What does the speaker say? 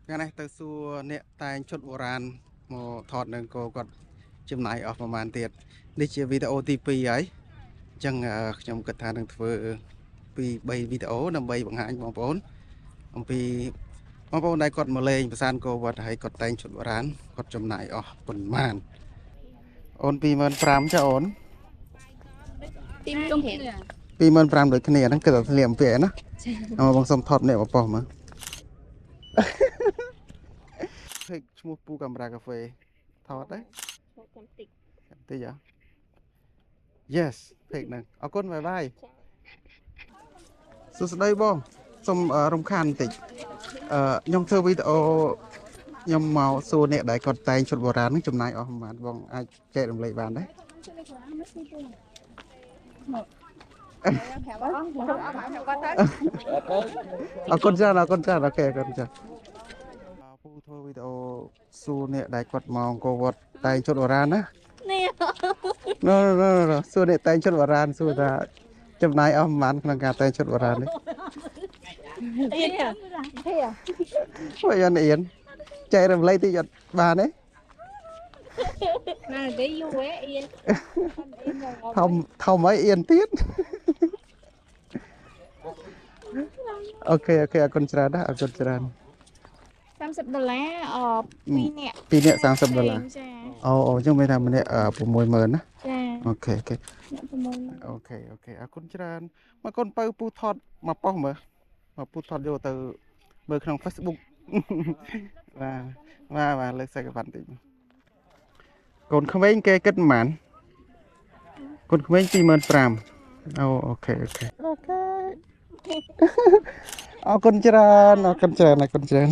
ថ្ងៃនេះទៅសួរអ្នកតែងឈុតបុរាណមកថតនៅអង្គរគាត់ចំណាយអស់ប្រហែលទៀតនេះជាវីដេអូទី2ហើយអញ្ចឹងខ្ញុំគិតថានឹងធ្វើពី3វីដេអូដើម្បីបង្ហាញបងប្អូនអំពីបងប្អូនដែលគាត់មកលេងប្រាសាទអង្គរវត្តហើយគាត់តែងឈុតបុរាណគាត់ចំណាយអស់ប៉ុន្មានអូន25000ចាអូន ទីជុំគ្នា 25000ដូចគ្នាហ្នឹងគឺតែធ្លាក់អំពាក់ណាអមបងសុំថតម្នាក់បប៉ុសមើល ភេកឈ្មោះពូកាមេរ៉ាកាហ្វេថតទេ ឈ្មោះកំតិច តិចហ៎ Yes ភេកហ្នឹងអរគុណបាយបាយសួស្តីបងសូមរំខានបន្តិចអឺខ្ញុំធ្វើវីដេអូខ្ញុំមកសួរអ្នកដែលគាត់តែងឈុតបុរាណហ្នឹងចំណាយអស់ប្រហែលបងអាចចែករំលែកបានទេអរគុណច្រើនអរគុណច្រើន OK អរគុណច្រើនពូធ្វើវីដេអូសួរអ្នកដែលគាត់មកអង្គរវត្តតែងឈុតបុរាណណា នេះ No no no no សួរអ្នកតែងឈុតបុរាណសួរថាចំណាយអស់ប្រហែលក្នុងការតែងឈុតបុរាណនេះ អៀនទេ ពួកយ៉ាងអៀនចែករំលែកតិចអត់បានទេ ណាគេយូរហ៎អៀន ធំធំអីអៀនទៀត OK OK អរគុណច្រើនណាស់អរគុណច្រើន 30ដុល្លារអ2នាក់ 2នាក់30ដុល្លារ ចា អូអូអញ្ចឹងមានថាម្នាក់60000ណា ចា OK OK អ្នក6 OK OK អរគុណច្រើនមកកូនពៅពូថតមកប៉ុស្មើលមកពូថតយកទៅមើលក្នុង Facebook បាទបាទបាទលើកខ្សែក្រវ៉ាត់តិចកូនក្មេងគេគិតប៉ុន្មានកូនក្មេង25000អូ OK OK OK អរគុណច្រើនអរគុណច្រើនអរគុណច្រើន